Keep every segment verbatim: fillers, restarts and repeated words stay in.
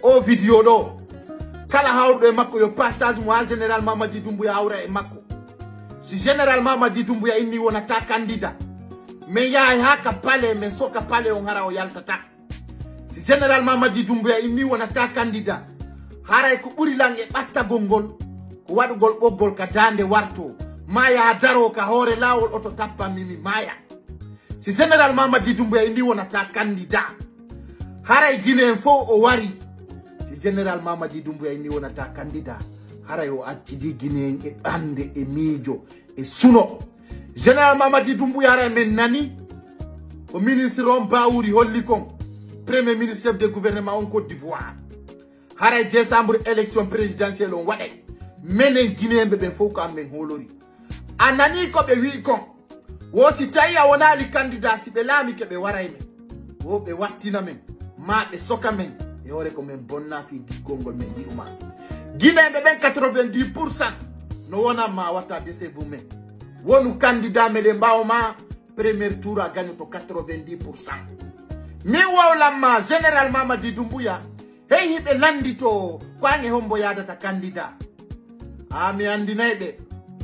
O video ɗo, kala hawruɗo e makko yo partage mo ha Général Mamadi Doumbouya hawra e makko. Si Général Mamadi Doumbouya inni wonata candidat, min yahay ha ka palais, min soka palais on hara o yaltata. Si Général Mamadi Doumbouya inni wonata candidat, haray ko ɓuri lan e ɓattagol ngol ko waɗugol ɓoggol ka daande warto, ma yaha daro ka hoore lawol oto tappa mi mi maaya. Si Général Mamadi Doumbouya inni wonata candidat, haray Guinéen fow o wari. Si Général Mamadi Doumbouya inni wonata candidat, haray o accidi Guinéen e ɓande e miijo e suno. Général Mamadi Doumbouya, haray min nani ko ministre on Bawuri holli kon, premier ministre, chef de gouvernement on Côte d'Ivoire. Haray décembre élection présidentielle on waɗay. Menen Guinéen ɓe ɓen fow ko an min hoolori. A nani ko ɓe wi'i kon? Wo si tawi a wonaali candidat, si ɓe laamike ɓe waray men. Wo ɓe wattina men, ma ɓe soka men. E hoore ko men bonna fii giggol ngol men yi'uma. Guinéen ɓe ɓen quatre-vingt-dix pour cent no wonan ma wata décevoir men. Wonu candidat meɗen ɓaawo ma, premier tour a gañoto quatre-vingt-dix pour cent. Min wowlan ma Général Mamadi Doumbouya, hey hiɓe landito ko an e hombo yaadata candidat. A mi andinay ɓe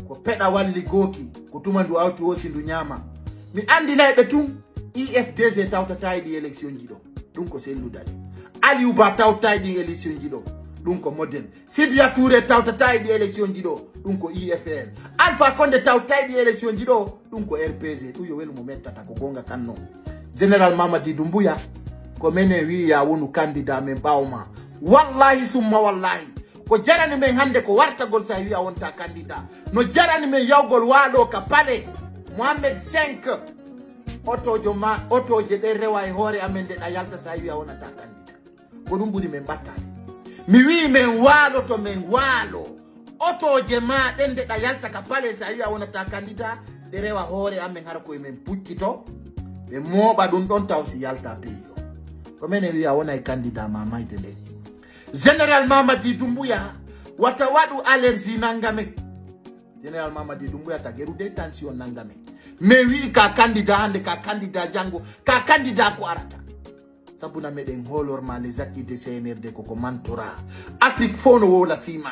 ko peɗa walli gooki, ko tuma ndu awti wosi ndu ñaama. Mi andinay ɓe tun, I F D G tawtata e ɗi élection ji ɗo. Ɗum ko selludal. Aliou Ba tawta e ɗi élection ji ɗo. Ɗum ko modèle. Sidia Touré tawtata e ɗi élection ji ɗo. Ɗum ko I F R. Alpha Condé tawta e ɗi élection ji ɗo. Ɗum ko R P G. Ɗum yo welu mo mettata ko gonga kanno. Général Mamadi Doumbouya, ko menen wi'i ya wonu candidat men ɓaawo ma. Wallahi summa wallahi. Ko jarani men hannde ko wartagol sa wi'a wonta candidat. No jarani men yawgol waalo ka palais. Mohamed cinq, otojo ma, otoje ɗe rewa e hoore amen nde ɗa yalta sa wi'a wonata candidat. Ko ɗum ɓuri men ɓattade. Mi wi'i men waaloto men waalo. Otoje ma ɗen nde ɗa yalta ka palais sa wi'a wonata candidat, ɗe rewa hoore amen hara koye men puccito. Ɓe mooɓa ɗum ɗon taw si yalta pays o. Ko menen wi'a wonay candidat ma mayde nde. Général Mamadi Doumbouya, wata waɗu allergie nanga men. Général Mamadi Doumbouya, tageru de tension nanga men. Mais wi'i ka candidat hannde, ka candidat janngo, ka candidat ko arata. Sabuna meɗen hoolor ma les acquis de C N R D ko ko mantora. Afrique fow no wowla fii ma.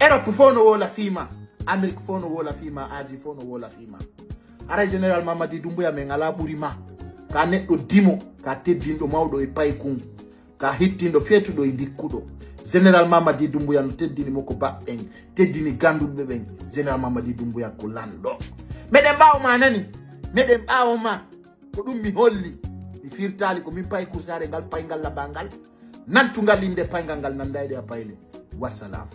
Europe fow no wowla fii ma. Amérique fow no wowla fii ma. Asie fow no wowla fii ma. Haray Général Mamadi Doumbouya men alaa ɓuri ma. Ka neɗɗo dimo, ka teddinɗo mawɗo e paykun. Ka hittinɗo feetuɗo e ndikkuɗo. Général Mamadi Doumbouya no teddini mo ko baɓɓen, teddini ganduɗe ɓen. Général Mamadi Doumbouya ko lanɗo. Meɗen ɓaawo ma nani, meɗen ɓaawo ma. Ko ɗum mi holli. Mi firtaali ko min payi kusaare ngal payngal labangal. Nantungal innde payngal ngal nanda e ɗe a payle. Wassalam.